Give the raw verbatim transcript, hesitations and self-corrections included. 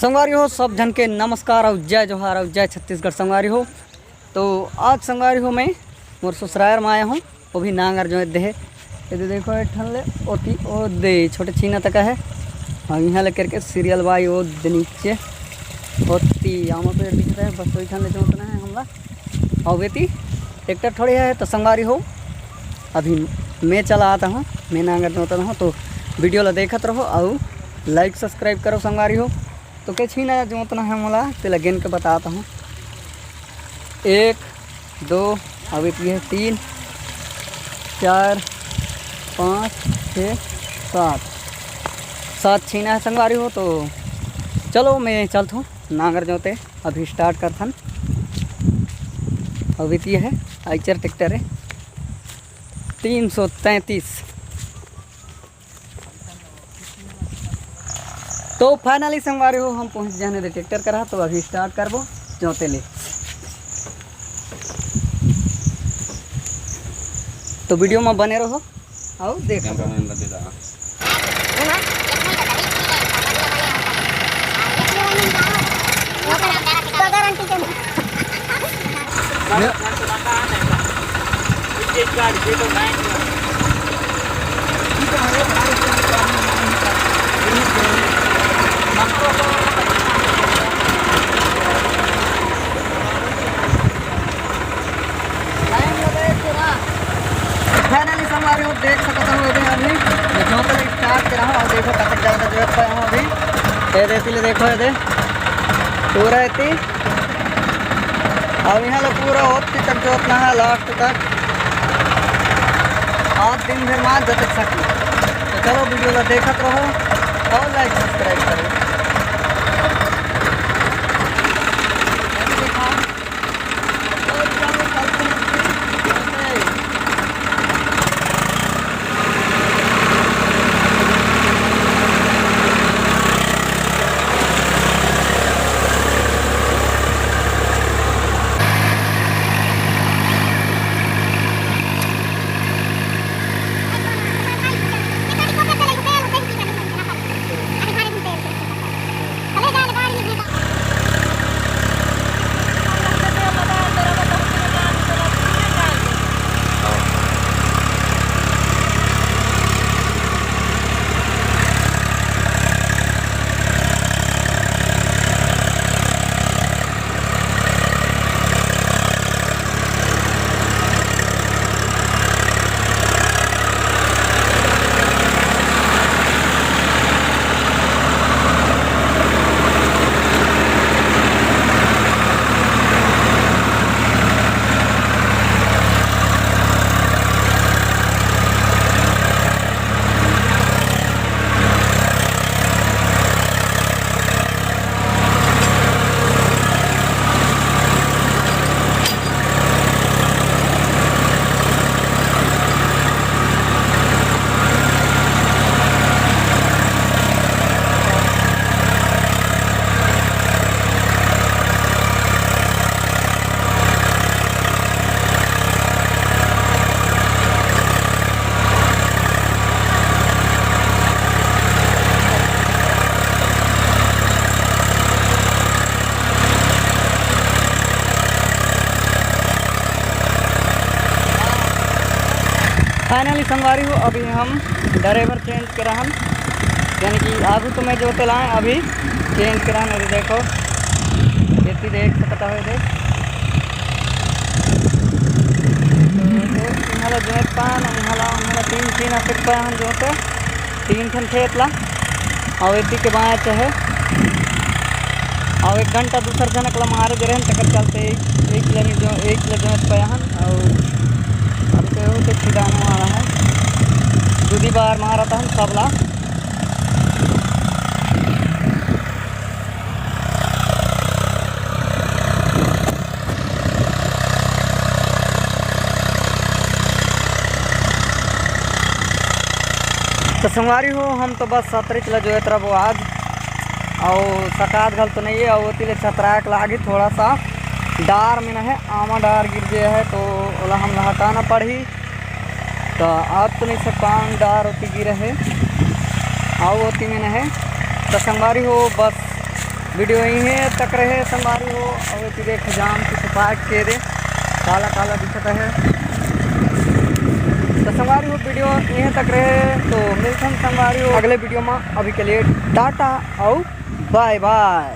संगवारी हो, सब झन के नमस्कार अउ जय जोहार अउ जय छत्तीसगढ़ संगवारी हो। तो आज संगवारी हो, मैं मोर ससुरार में आया हूँ, वो भी नांगर जोत देहे। ये दे देखो, एक ठन ले ओती, ओ दे छोटे छीना तक है। और यहाँ ले करके सीरियल बाई ओ दे नीचे ओती आमा पेड़ दिखता है, बस वही ठन ले जोतना है हमला। और बेटी ट्रैक्टर थोड़ी है, तो संगवारी हो, अभी मैं चला आता हूँ, मैं नांगर जोतत हूँ। तो वीडियो ला देखत रहो और लाइक सब्सक्राइब करो संगवारी हो। तो के छीना जोतना है मोला, तेला गिन के बताता हूँ। एक, दो, अब ये है तीन, चार, पाँच, छः, सात, सात छीना है संगवारी हो। तो चलो मैं चलता हूँ नांगर जोते, अभी स्टार्ट करथन। अभी ये है आइचर ट्रैक्टर है, तीन सौ तैंतीस। तो फाइनली संगवारी हो, हम पहुंच जाने दे ट्रैक्टर करा, तो अभी स्टार्ट करबो जोते ले। तो वीडियो में बने रहो, आओ देखो। फाइनली संगवारी हो, देख सकत हो अभी अभी मैं जोत ले स्टार्ट करा हूँ और देखो कतक ज्यादा जोत पाया हूँ अभी। ये दे, इसीलिए देखो ये दे पूरा इतनी। अब यहाँ ले पूरा ओती तक जोतना है लास्ट तक। आज दिन भर मा जतक सकी। तो चलो वीडियो ला देखत रहो और लाइक सब्सक्राइब करो। फाइनली संगवारी हो, अभी हम ड्राइवर चेंज करे हन, यानी कि आगू तो मैं जोते लाए, अभी चेंज करे हन। अभी देखो, खेती देख सकता हो, देख। तो इहाँ ला जोत पान, इहाँ ला, इहाँ ला तीन, तीन असेक पाए हम जोते। तीन ठन खेत ला, अउ एती के बाँय चहे, अउ एक घंटा दूसर झनक ला मारे दे रहेन, तेकर चलते एक, एक ला नी जो, एक ला जोत पाया हन, अउ अब तो एहू तो छिदाने वाला है, दू दी बार मारत हन सब ला। तो संगवारी हो, हम तो बस सतरी ला जोत रबो आज, अउ सकात घल तो नहीं है, अउ ओती ले छतराए के लागी थोड़ा सा डार में न है, आमा डार गिर गया है, तो ओला हम हटाना पड़ही। तो आप तो नहीं सकता डार ओती गिरे है, अउ ओती में न है। तो संगवारी हो, बस वीडियो इहें तक रहे संगवारी हो। अउ एती देख जाम के सुपाट के रे, काला काला दिखत हे। तो संगवारी हो, वीडियो इहें तक रहे, तो मिलथन संगवारी हो अगले वीडियो में। अभी के लिए टाटा अउ बाय बाय।